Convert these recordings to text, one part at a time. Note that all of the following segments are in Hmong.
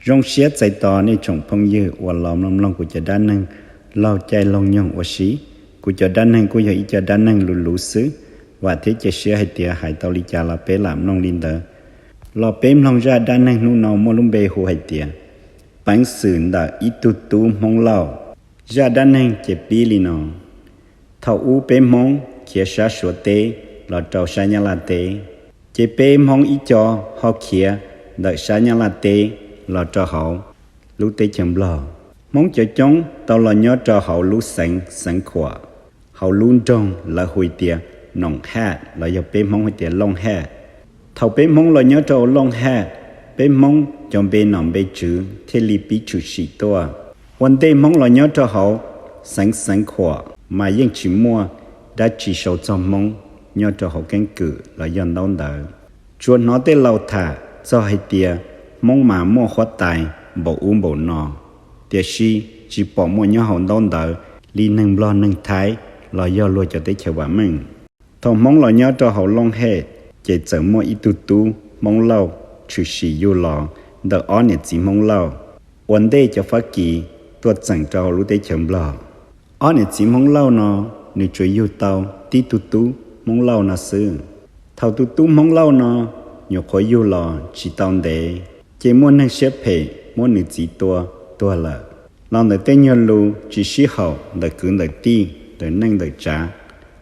Zoo siab txais tos nej tsoom phooj ywg uas los mloog mloog kuv cov dab neeg laug caij laug nyoog ua si. Kuv cov dab neeg kuj yog ib co dab neeg luv luv xwb, vam thiab cia siab hais tias hais tau li cas los peb lam mloog li ntawd. Los peb mloog zaj dab neeg hnub no muaj lub npe hu hais tias Peev xwm ntawm ib tug tub Hmoob Lauj. Zaj dab neeg ces pib li no. Thaum ub peb Hmoob khiav sab Suav teb los rau sab Nyab Laj teb, ces peb Hmoob ib co ho khiav ntawm sab Nyab Laj teb los rau hauv lub teb chaws Nplog. Hmoob cov coob tau los nyob rau hauv lub xeev Xeev Khuam, hauv lub nroog lawv hu tias Noom Haj los yog peb Hmoob hu tias Looj Haj. Thaum peb Hmoob los nyob rau Looj Haj, peb Hmoob cov npe nom npe tswv thiaj li pib tshwm sim tuaj. Ua ntej Hmoob los nyob rau hauv xeev Xeev Khuam mas yeej tsis muaj dab tsi sau txog Hmoob nyob rau hauv keeb kwm los yog ntaub ntawv. Tsuas hnov tej laus tham txog hais tias Hmoob mas muaj huab tais npaum ub npaum no, tiam sis tsis pom muaj nyob hauv ntaub ntawv li neeg Nplog neeg Thaib los yog luag cov teb chaws vam meej. Thaum Hmoob los nyob rau hauv Looj Haj, ces txawm muaj ib tug tub Hmoob Lauj tshwm sim yug los ntawm ob niam txiv Hmoob Lauj, ua ntej cov Fab Kis tuaj txeem rau hauv lub teb chaws Nplog. Ob niam txiv Hmoob Lauj no, nws tsuas yug tau tib tug tub Hmoob Lauj no xwb. Thaum tus tub Hmoob Lauj no nyuam qhuav yug los tsis tau ntev, ces muaj neeg siab phem muab nws txiv tua tuag lawm. Los ntawm tej nyuag lus tsis sib haum ntawm kwv ntawm tij, ntawm neej ntawm tsav,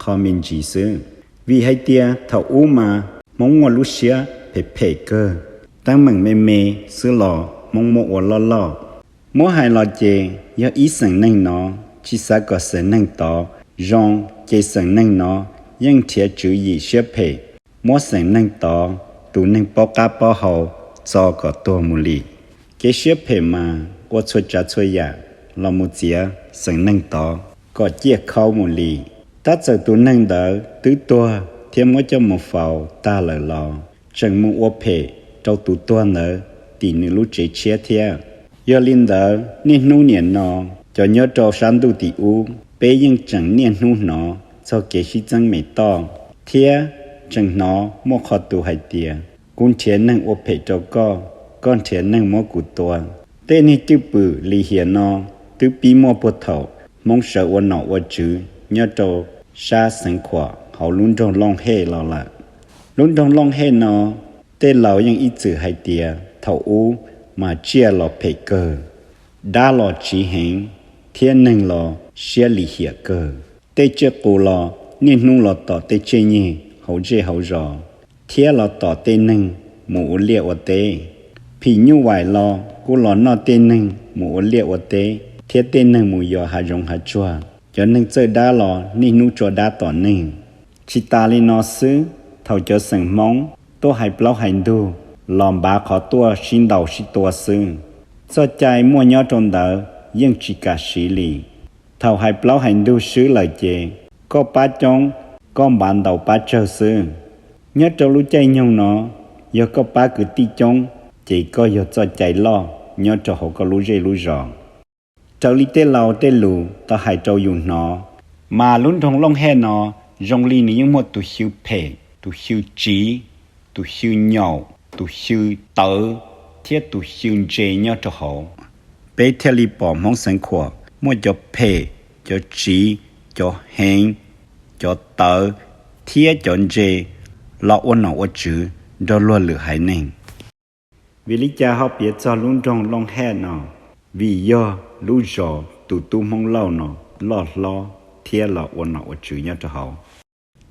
qho me ntsis xwb. Vim hais tias thaum ub mas Hmoob muaj lub siab phem phem kawg, teeb meem me me xwb los Hmoob muab ua loj loj. Muab hais los ces yog ib xeem neeg no, tsis xav kom xeem neeg tod zoo, ces xeem neeg no yeej nrhiav tswv yim siab phem, muab xeem neeg tod tus neeg paub qab paub hau txo kom tuag mus li. Kev siab phem mas ua txhua tsav txhua yam los mus txiav xeem neeg tod kom ciaj khauj mus li. Tab txawm tus neeg ntawd twb tuag thiab muab coj mus faus tag lawm los tseem mus ua phem rau tus tuag ntawd tim nws lub tsev tshiab thiab. Yog li ntawd niaj hnub niam no, cov nyob rau sab ntuj tim ub, peb yeej tseem niaj hnub hnov txog kev sib txeeb me toj, thiab tseem hnov muaj qhov tus hais tias, kuv nrhiav neeg ua phem rau koj, koj nrhiav neeg muab kuv tua. Tej niag cwj pwm lim hiam no twb pib muaj puag thaum Hmoob sawv ua nom ua tswv nyob rau sab Xeev Khuam hauv lub nroog Looj Hej los lawm. Lub nroog Looj Hej no, tej laus yeej ib txwm hais tias thaum ub mas tsiaj los phem kawg, dab los tsiv heev, thiab neeg los siab lim hiam kawg. Tej tsiaj qus los niaj hnub los tom tej tsiaj nyeg hauv zej hauv zos, thiab los tom tej neeg mus ua liaj ua teb. Phim nyuj vais los kuj los noj tej neeg mus ua liaj ua teb thiab tej neeg mus yos hav zoov hav tsuag. Cov neeg txawj dab los niaj hnub tso dab tom neeg. Tsis tas li no xwb, thaum cov xeem Hmoob tuaj hais plaub hais ntug los npav qhov tuaj sib ntaus sib tua xwb. Txoj cai muaj nyob rau ntawd yeej tsis kam siv li. Thaum hais plaub hais ntug swb lawm ces koj pab coob, koj npav ntaus pab tsawg xwb. Nyob rau lub caij nyoog no, yog koj pab kwv tij coob, ces koj yog txoj cai loj nyob rau hauv koj lub zej lub zos. Raws li tej laus tej lus tau hais rau yus hnov, mas lub nroog Looj Hej no zoo li nws yeej muaj tus xyw phem, tus xyw tsiv, tus xyw nyaum, tus xyw tawv, thiab tus xyw ntse nyob rau hauv. Peb thiaj li pom Hmoob Xeev Khuam muaj cov phem, cov tsiv, cov heev, cov tawv, thiab cov ntse los ua nom ua tswv nrog luag lwm haiv neeg. Vim li cas ho piav txog lub nroog Looj Hej no? Vim yog lub zos tus tub Hmoob Lauj no loj hlob thiab los ua nom ua tswv nyob rau hauv.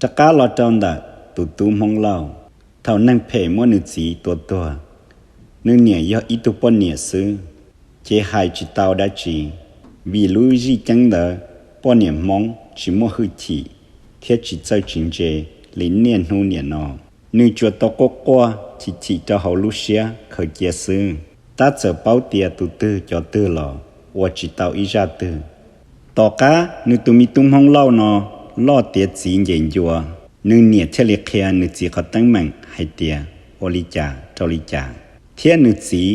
Rov qab los rau ntawm tus tub Hmoob Lauj, thaum neeg phem muab nws txiv tua tuag, nws niam yog ib tug poj niam xwb, ces hais tsis tau dab tsi. Vim lub zij ceeb ntawd, poj niam Hmoob tsis muaj hwj chim thiab tsis txawj tsis ntse li niaj hnub niam no. Nws tsuas tau quaj quaj chim chim rau hauv lub siab khaws cia xwb. Tab txawm paub tias tus twg cov twg los ua tsis tau ib zaj twg. Tom qab nws tus me tub Hmoob Lauj no loj tiav txiv nce ncua, nws niam thiaj li qhia nws txiv qhov teeb meem hais tias ua li cas rau li cas, thiab nws txiv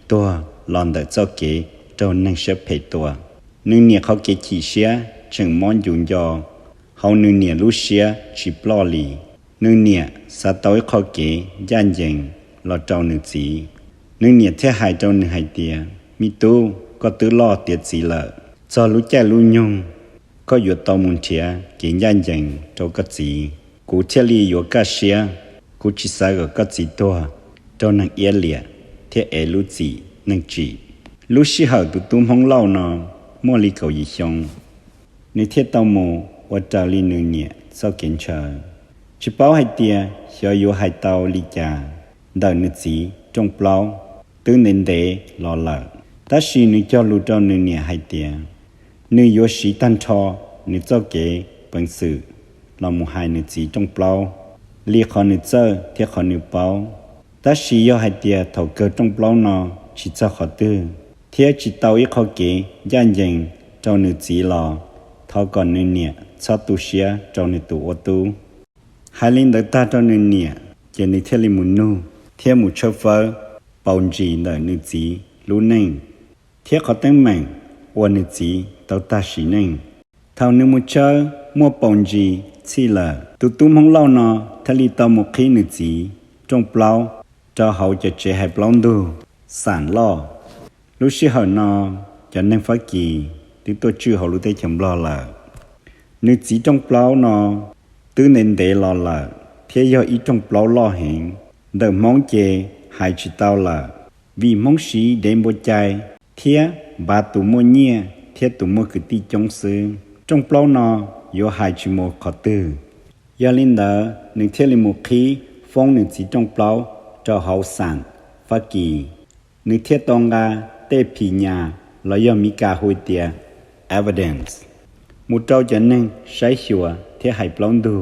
tuag los ntawm txoj kev raug neeg siab phem tua. Nws niam qhov kev chim siab tseem mob ncu nco hauv nws niam lub siab tsis ploj li. Nws niam xav tau ib qho kev ncaj ncees los rau nws txiv. Nws niam thiaj hais rau nws hais tias, Me tub, koj twb loj tiav txiv lawm, txog lub caij lub nyoog koj yuav tau mus nrhiav kev ncaj ncees rau koj txiv. Kuv thiaj li yuav kaj siab, kuv tsis xav kom koj txiv tuag rau neeg iab liam thiab ev lub txim neej tsim. Lub sij hawm tus tub Hmoob Lauj no muaj li kaum yim xyoo, nws thiaj tau mus ua raws li nws niam txoj kev ntshaw. Tsis paub hais tias xyov yuav hais tau li cas ntawm nws txiv rooj plaub twb ntev ntev los lawm, tab sis nws cog lus rau nws niam hais tias nws yuav siv tag nrho nws txoj kev peev xwm los mus hais nws txiv rooj plaub li qhov nws txawj thiab qhov nws paub. Tab sis yog hais tias thaum kawg rooj plaub no tsis txog qhov twg thiab tsis tau ib qho kev ncaj ncees rau nws txiv los thov kom nws niam txhob tu siab rau nws tus ua tub. Hais li ntawd tag rau nws niam, ces nws thiaj li mus nug thiab mus tshawb fawb paus ntsis ntawm nws txiv lub neej thiab qhov teeb meem uas nws txiv tau tag sim neej. Thaum nws mus tshawb muaj paus ntsis txhij lawm, tus tub Hmoob Lauj no thiaj li tau mus qhib nws txiv rooj plaub rau hauv cov tsev hais plaub ntug xam loj. Lub sij hawm no cov neeg Fab Kis twb tuaj tswj hauv lub teb chaws Nplog lawm. Nws txiv rooj plaub no twb ntev ntev los lawm thiab yog ib rooj plaub loj heev. Ntawm Hmoob ces hais tsis tau lawm, vim Hmoob siv dev npua cai thiab npav tus muaj nyiaj thiab tus muaj kwv tij coob xwb. Rooj plaub no yuav hais tsis mus qhov twg. Yog li ntawd nws thiaj li mus qhib foob nws txiv rooj plaub rau hauv xam Fab Kis. Nws thiaj tau nqa tej phim nyas los yog Mis Kas hu tias evidence mus rau cov neeg saib xyuas thiab hais plaub ntug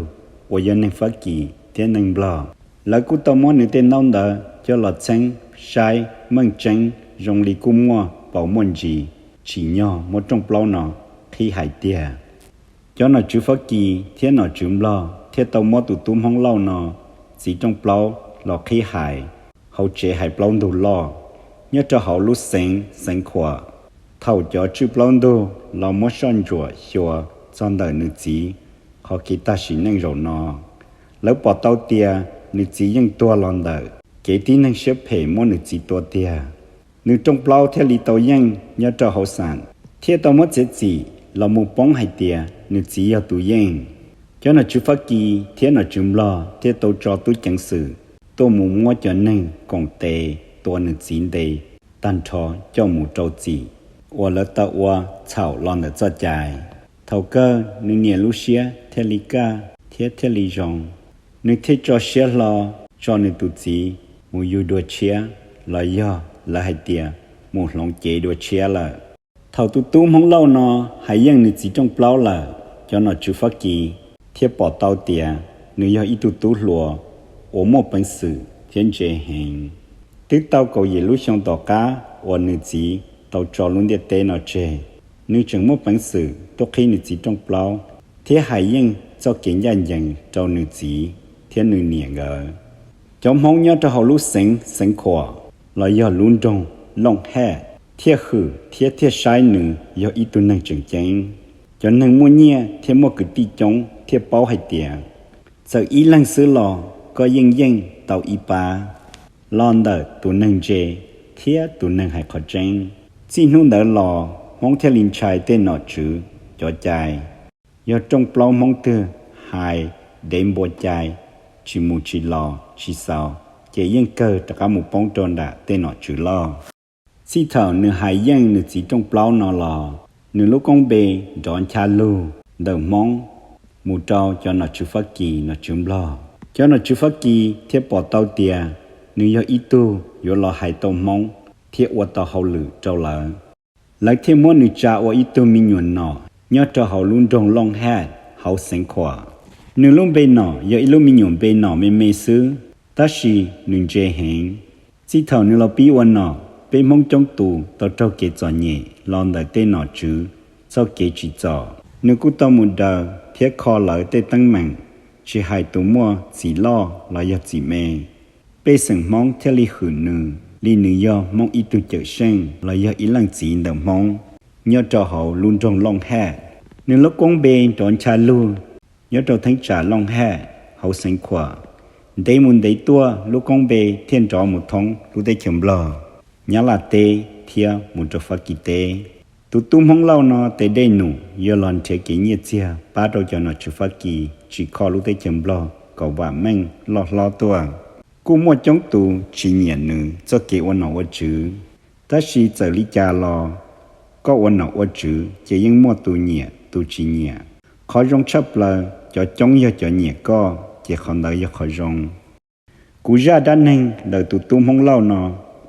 uas yog neeg Fab Kis thiab neeg Nplog. Lawv kuj tau muab nws tej ntaub ntawv coj los txheeb saib meej tseeb zoo li kuj muaj paus muaj ntsis tsim nyog muab rooj plaub no qhib hais tiag. Cov nom tswv Fab Kis thiab nom tswv Nplog thiaj tau muab tus tub Hmoob Lauj no txiv rooj plaub los qhib hais hauv tsev hais plaub ntug loj nyob rau hauv lub xeev Xeev Khuam. Thaum cov tswj plaub ntug los muab soj ntsuam xyuas txog ntawm nws txiv qhov kev tag sim neej zaum no, lawv pom tau tias nws txiv yeej tuag los ntawm kev tib neeg siab phem muab nws txiv tua tiag. Nws rooj plaub thiaj li tau yeej nyob rau hauv xam thiab tau muab txiav txim los mus poob hais tias nws txiv yog tus yeej. Cov nom tswv Fab Kis thiab nom tswv Nplog thiaj tau tso tub ceev xwm tuaj mus muab cov neeg koom tes tua nws txiv ntes tag nrho coj mus rau txim uas lawv tau ua txhaum los ntawm txoj cai. Thaum kawg nws niam lub siab thiaj li kaj thiab thiaj li zoo. Nws thiaj tso siab hlo tso nws tus txiv mus yug dua tshiab los yog lawv hais tias mus hloov cev dua tshiab lawm. Thaum tus tub Hmoob Lauj no hais yeej nws txiv rooj plaub lawm, cov nom tswv Fab Kis thiaj pom tau tias nws yog ib tug tub hluas uas muaj peev xwm thiab ntse heev. Twb tau kaum yim lub xyoo tom qab uas nws txiv tau tso lub ntiaj teb no tseg, nws tseem muaj peev xwm tuaj qhib nws txiv rooj plaub thiab hais yeej txoj kev ncaj ncees rau nws txiv thiab nws niam nkawd. Cov Hmoob nyob rau hauv lub xeev Xeev Khuam los yog lub nroog Looj Haj thiaj hwm thiab thiaj saib nws yog ib tug neeg tseem ceeb. Cov neeg muaj nyiaj thiab muaj kwv tij coob thiaj paub hais tias txawm ib leeg xwb los koj yeej yeej tau ib pab los ntawm tus neeg ntse thiab tus neeg hais qhov tseeb. Txij hnub ntawd los Hmoob thiaj li ntshai tej nom tswv cov cai. Yog rooj plaub Hmoob twg hais dev npua cai tsis mus tsis los tsis xaus, ces yeej kawg rov qab mus poob rau nram tej nom tswv loj. Txij thaum nws hais yeej nws txiv rooj plaub no los, nws lub koob npe nrov ncha lug ntawm Hmoob mus rau cov nom tswv Fab Kis nom tswv Nplog. Cov nom tswv Fab Kis thiaj pom tau tias nws yog ib tug yuav los hais tau Hmoob thiab ua tau hauj lwm rau lawv. Lawv thiaj muab nws tsa ua ib tug me nyuam nom nyob rau hauv lub nroog Looj Haj hauv Xeev Khuam. Nws lub npe nom yog ib lub me nyuam npe nom me me xwb, tab sis nws ntse heev. Txij thaum nws los pib ua nom, peb Hmoob coob tus tau raug kev txom nyem los ntawm tej nom tswv txoj kev tsim txom. Nws kuj tau mus daws thiab kho lawv tej teeb meem, tsis hais tus muaj txim loj los yog txim me. Pej xeem Hmoob thiaj li hwm nws li nws yog Hmoob ib tug cawm seej los yog ib leej txiv ntawm Hmoob nyob rau hauv lub nroog Looj Haj. Nws lub koob npe nrov ncha lug nyob rau theeb tsam Looj Haj hauv Xeev Khuam. Ntev mus ntev tuaj lub koob npe thiaj nrov mus thoob lub teb chaws Nplog. Nyab Laj teb thiab mus rau Fab Kis teb. Tus tub Hmoob Lauj no tes dej num yog los nrhiav kev nyiaj txiag pab rau cov nom tswv Fab Kis tsim kho lub teb chaws Nplog kom vam meej loj hlob tuaj. Kuj muaj coob tus tsis nyiam nws txoj kev ua nom ua tswv, tab sis txawm li cas los koj ua nom ua tswv ces yeej muaj tus nyiam tus tsis nyiam. Qhov zoo tshaj plaws cov coob yog cov nyiam koj ces qhov ntawd yog qhov zoo. Kuv zaj dab neeg ntawm tus tub Hmoob Lauj no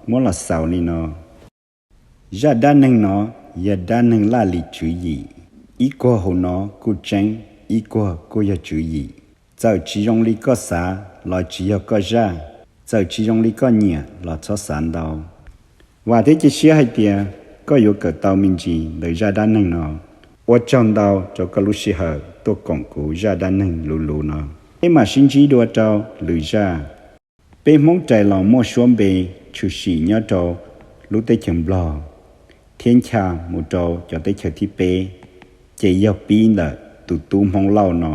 muab los xaus li no. Zaj dab neeg no yog dab neeg laj lim tswv yim. Ib kuag hauv no kuj tseeb, ib kuag kuj yog tswv yim. Txawm tsis zoo li koj xav los tsis yog koj zaj, txawm tsis zoo li koj nyiam los txhob xav ntau. Vam thiab cia siab hais tias koj yuav kawm tau me ntsis ntawm zaj dab neeg no. Ua tsaug ntau rau koj lub sij hawm tuaj koom kuv zaj dab neeg luv luv no. Peb mam sib ntsib dua rau lwm zaj. Peb Hmoob rais los muaj suab npe tshwm sim nyob rau lub teb chaws Nplog thiab ncha mus rau cov teb chaws thib peb, ces yog pib ntawm tus tub Hmoob Lauj no.